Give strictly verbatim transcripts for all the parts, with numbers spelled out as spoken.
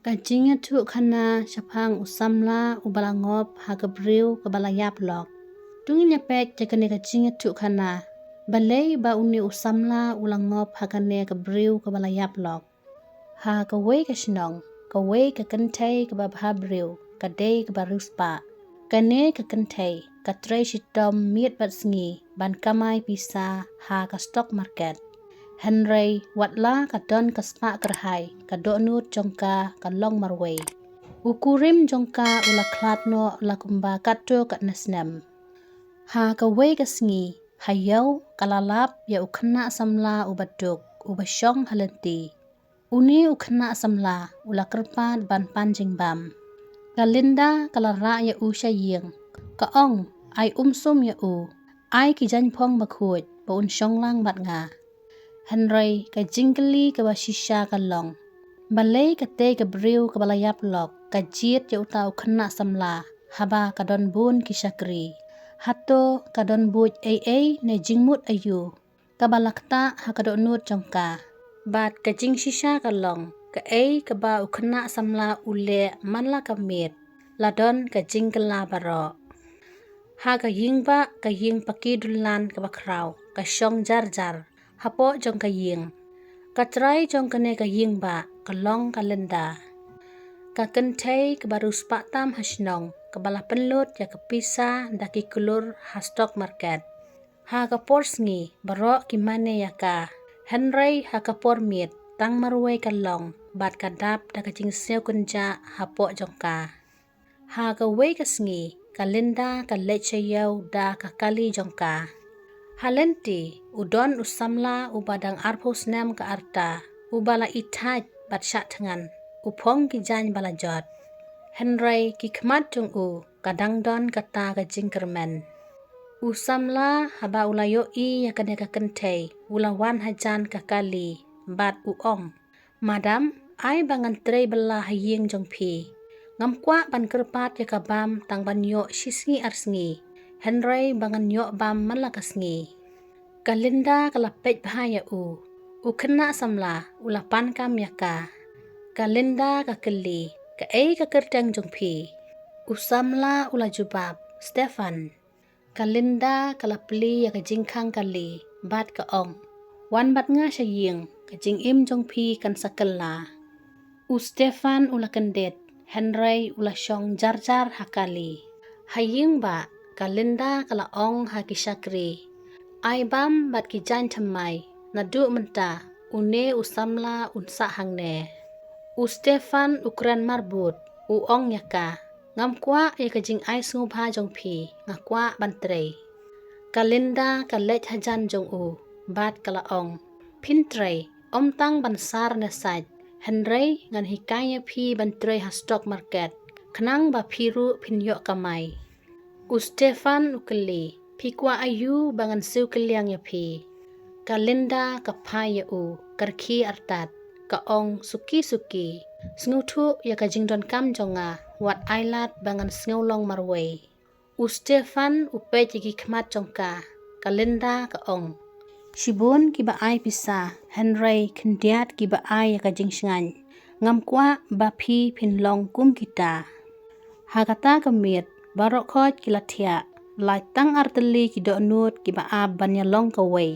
Ka jingïathuhkhana shaphang u samla uba la ngop ha ka briew kaba la ïap lok. To ngin ïa peit ïa kane ka jingïathuhkhana. Balei ba une u samla u la ngop ha kane ka briew kaba la ïap lok? Ha kawei ka shnong, kawei ka kynthei kaba bha briew, ka dei kaba riewspah. Kane ka kynthei ka trei shitom miet bad sngi ban kamai pisa ha ka stock market. Hynrei wat la ka don ka spah kyrhai, ka dohnud jong ka ka long marwei. U kurim jong ka u la khlad noh la kumba katto katne snem. Ha kawei ka sngi, ha ïew ka la lap ïa u khynnah samla uba duk, uba shong ha lynti. Une u khynnah samla u la kyrpad ban pan jingbam. Ka Linda ka la rah ïa u sha ïing. Ka ong, ai um sum ïa u. Ai ki jaiñphong bakhuid ba un shong lang bad nga. Hynrei ka jingkylli kaba shisha ka long, balei katei ka briew kaba la ïap lok ka jied ïa uta u khynnah samla haba ka don bun ki shakri? Hato ka don buit ei ei ne jingmut aïu kaba la ktah ha ka dohnud jong ka? Bad ka jingshisha ka long, kaei kaba u khynnah samla u leh man la ka miet, la don ka jingkylla baroh. Ha ka ïing bah, ka ïing paki dullan kaba khraw ka shong jar jar hapoh jong ka ïing. Ka trai jong kane ka ïing bah ka long ka Linda, ka kynthei kaba riewspah tam ha shnong, kaba la pynlut ïa ka pisa da ki klur ha stock market. Ha ka por sngi baroh ki mane ïa ka. Hynrei ha ka por miet tang marwei ka long bad ka dap da ka jingsngewkynjah hapoh jong ka. Ha kawei ka sngi ka Linda ka leit sha ïew da ka kali jong ka. Ha lynti u don u samla uba dang arphew snem ka rta, uba la ithait bad shah thngan. U phong ki jaiñ ba la jot, hynrei ki khmat jong u ka dang don kata ka jingkyrmen. U samla haba u la ïohi ïa kane ka kynthei, u la wan hajan ka kali bad u ong, "Madam, ai ba ngan trei bylla ha ïing jong phi. Ngam kwah ban kyrpad ïa ka bam tang ban ïoh shi sngi ar sngi, hynrei ba ngan ïoh bam man la ka sngi." Ka Linda ka la peit bha ïa u. U khynnah samla u la pan kam ïa ka. Ka Linda ka kylli, "Kaei ka kyrteng jong phi?" U samla u la jubab, "Stefan." Ka Linda ka la plie ïa ka jingkhang kali bad ka ong, "Wan bad nga sha ïing, ka jingim jong phi kan sa kylla." U Stefan u la kyndit, hynrei u la shong jar jar ha kali. Ha ïing bah ka Linda ka la ong ha ki shakri, "Ai bam bad ki jaiñ thymmai, naduh mynta une u samla un sah hangne." U Stefan u kren marbud, u ong ïa ka, "Ngam kwah ïa ka jingai sngewbha jong phi, nga kwah ban trei." Ka Linda ka leit hajan jong u bad ka la ong, "Phin trei, ym tang ban sar ne sait, hynrei ngan hikai ïa phi ban trei ha stock market, khnang ba phi ruh phin ïoh kamai." U Stefan u kylli, "Phi kwah aïu ba ngan siew kylliang ïa phi?" Ka Linda ka phai ïa u, ka rkhie artat, ka ong, "Suki suki, sngewthuh ïa ka jingdonkam jong nga, wat ai lad ba ngan sngew long marwei." U Stefan u peit ïa ki khmat jong ka. Ka Linda ka ong, "Shibun kiba ai pisa, hynrei khyndiat kiba ai ïa ka jingshngaiñ. Ngam kwah ba phi phin long kum kita." Ha kata ka miet baroh khoit ki la thiah, lait tang artylli ki dohnud kiba ap ban ïalong kawei.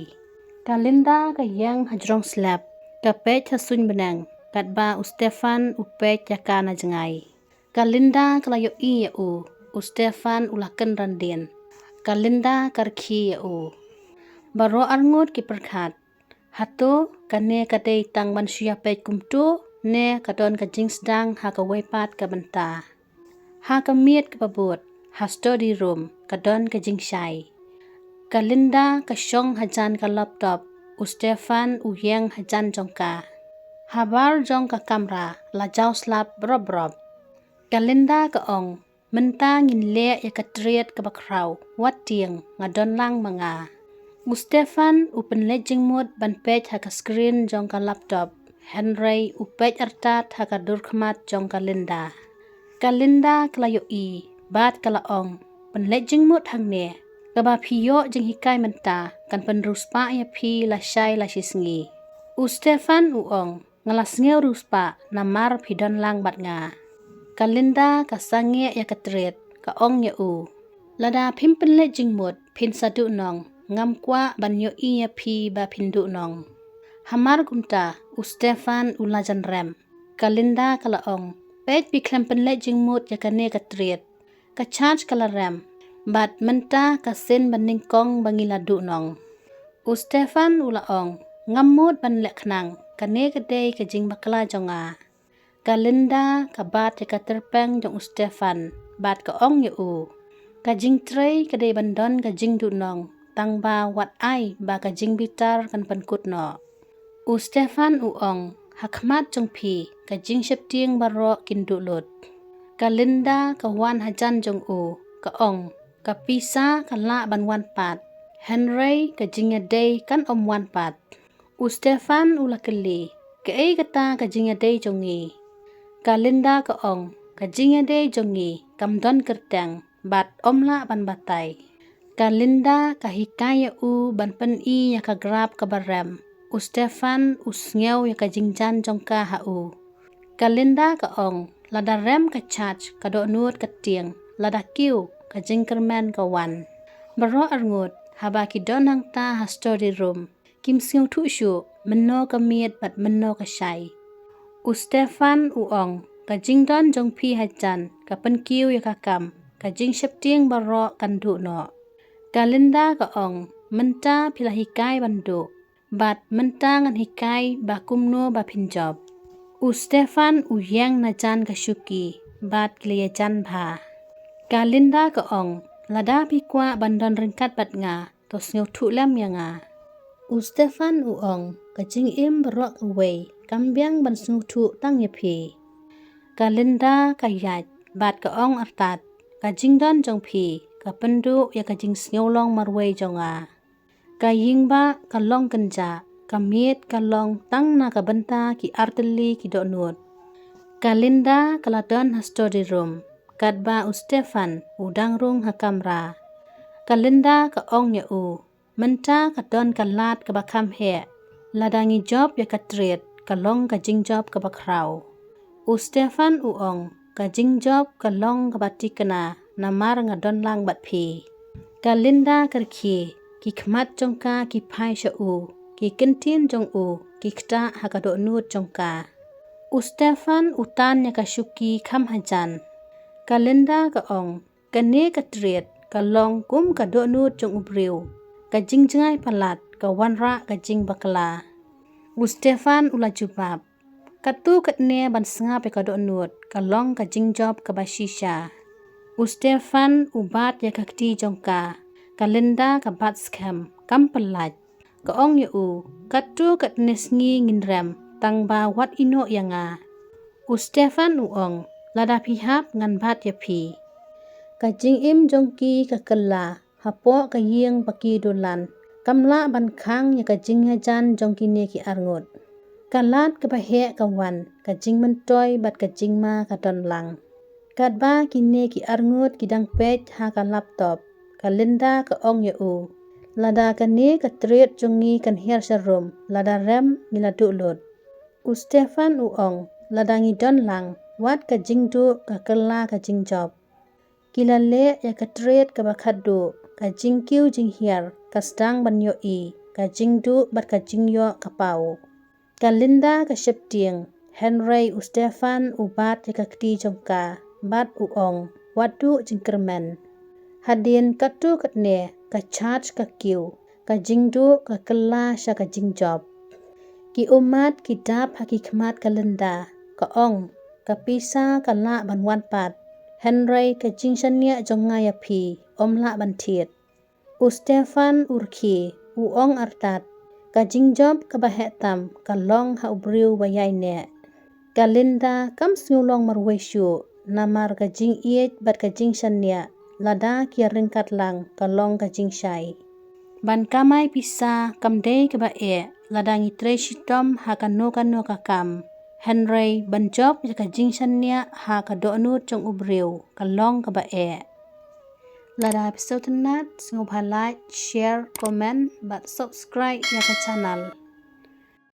Ka Linda ka ïeng hajrong slep, ka peit ha suiñ bneng, katba u Stefan u peit ïa ka na jngai. Ka Linda ka la ïohi ïa u, u Stefan u la kynran dien. Ka Linda ka rkhie ïa u. Baroh arngut ki pyrkhat, hato kane ka dei tang ban shu ïapeit kumto, ne ka don ka jingsdang ha kawei pat ka bynta? Ha ka miet kaba bud, ha study room ka don ka jingshai. Ka Linda ka shong hajan ka laptop, u Stefan u ïeng hajan jong ka. Habar jong ka kamra la jaw slap brop brop. Ka Linda ka ong, "Mynta ngin leh ïa ka trade kaba khraw, wat tieng, nga don lang ma nga." U Stefan u pynleit jingmut ban peit ha ka screen jong ka laptop, hynrei u peit artat ha ka dur khmat jong ka Linda. Ka Linda ka la ïohi bad ka la ong, "Pynleit jingmut hangne, kaba phi ïoh jinghikai mynta kan pynriewspah ïa phi lashai lashisngi." U Stefan u ong, Nga la sngew riewspah namar phi don lang bad nga. Ka Linda ka sangeh ïa ka Tret, ka ong ïa u, lada phim pynleit jingmut phin sa duh nong, ngam kwah ban ïohi ïa phi ba phin duh nong. Hamar kumta u Stefan u la jan rem. Ka Linda ka la ong, peit phi khlem pynleit jingmut ïa kane ka Tret. Ka Church ka la rem, bad mynta ka sien ba nyngkong ba ngi la duh nong. U Stefan u la ong, ngam mut ban leh khnang, kane ka dei ka jingbakla jong nga. Ka Linda ka bat ïa ka tyrpeng jong u Stefan, bad ka ong ïa u, ka jingtrei ka dei ban don ka jingduh nong, tang ba wat ai ba ka jingbitar kan pynkut noh. U Stefan u ong, ha khmat jong phi ka jingsheptieng baroh kin duh lut. Ka Linda ka wan hajan jong u, ka ong, ka pisa ka lah ban wan pat, hynrei ka jingïadei kan ym wan pat. U Stefan u la kylli, kaei kata ka jingïadei jong ngi? Ka Linda ka ong, ka jingïadei jong ngi kam don kyrteng, bad ym lah ban batai. Ka Linda ka hikai ïa u ban pyni ïa ka grap kaba rem. U Stefan u sngew ïa ka jingjan jong ka ha u. Ka Linda ka ong, lada rem ka Church, ka dohnud ka tieng, lada kiew, ka jingkyrmen ka wan. Baroh arngut, haba ki don hangta ha study room, kim sngewthuh shuh mynno ka miet bad mynno ka shai. U Stefan u ong, ka jingdon jong phi hajan ka pynkiew ïa ka kam, ka jingsheptieng baroh kan duh noh. Ka Linda ka ong, mynta phi la hikai ban duh, bad mynta ngan hikai ba kumno ba phin jop. U Stefan u ïeng na jan ka shuki, bad ki la ïajan bha. Ka Linda ka ong, lada phi kwah ban don ryngkat bad nga, to sngewthuh lem ïa nga. U Stefan u ong, ka jingim baroh kawei kam biang ban sngewthuh tang ïa phi. Ka Linda ka ïaid, bad ka ong artat, ka jingdon jong phi ka pynduh ïa ka jingsngewlong marwei jong nga. Ka ïing bah ka long kynjah, ka miet ka long tang na ka bynta ki artylli ki dohnud. Ka Linda ka la don ha study room, katba u Stefan u dang rung ha kamra. Ka Linda ka ong ïa u, mynta ka don ka lad kaba kham heh, lada ngi jop ïa ka Tret ka long ka jingjop kaba khraw. U Stefan u ong, ka jingjop ka long kaba thikna, namar nga don lang bad phi. Ka Linda ka rkhie, ki khmat jong ka ki phai sha u, ki kyntien jong u ki ktah ha ka dohnud jong ka. U Stefan u tan ïa ka shuki kham hajan. Ka Linda ka ong, kane ka Tret ka long kum ka dohnud jong u briew, ka jingjngai palat ka wanrah ka jingbakla. U Stefan u la jubab, katto katne ban sngap ïa ka dohnud ka long ka jingjop kaba shisha. U Stefan u bat ïa ka kti jong ka, ka Linda ka bat skhem, kam pyllait. Ka ong ïa u, katto katne sngi ngin rem, tang ba wat ïehnoh ïa nga. U Stefan u ong, lada phi hap ngan bat ïa phi. Ka jingim jong ki ka kylla, hapoh ka ïing ba ki dulan, kam lah ban khang ïa ka jingïajan jong kine ki arngut. Ka lad kaba heh ka wan, ka jingmyntoi bad ka jingma ka don lang. Katba kine ki arngut ki dang peit ha ka laptop, ka Linda ka ong ïa u, lada kane ka Tret jong ngi kan hiar sharum, lada rem ngi la duh lut. U Stefan u ong, lada ngi don lang, wat ka jingduh ka kylla ka jingjop. Ki la leh ïa ka Tret kaba khatduh, ka jingkiew jinghiar ka sdang ban ïohi, ka jingduh bad ka jingïoh ka paw. Ka Linda ka sheptieng, hynrei u Stefan u bat ïa ka kti jong ka, bad u ong, wat duh jingkyrmen. Hadien katto katne ka Church ka kiew, ka jingduh ka kylla sha ka jingjop. Ki ummat ki dap ha ki khmat ka Linda, ka ong, ka pisa ka lah ban wan pat, hynrei ka jingshaniah jong nga ïa phi ym lah ban thied. U Stefan u rkhie, u ong artat, ka jingjop kaba heh tam ka long ha u briew ba ïaineh. Ka Linda kam sngewlong marwei shuh, namar ka jingïeit bad ka jingshaniah, lada ki ïaryngkat lang ka long ka jingshai. Ban kamai pisa kam dei kaba eh, lada ngi trei shitom ha kano kano ka kam. Hynrei ban jop ïa ka jingshaniah ha ka dohnud jong u briew ka long kaba eh. Lada phi sngewtynnat, sngewbha like, share, comment bad subscribe ïa ka channel.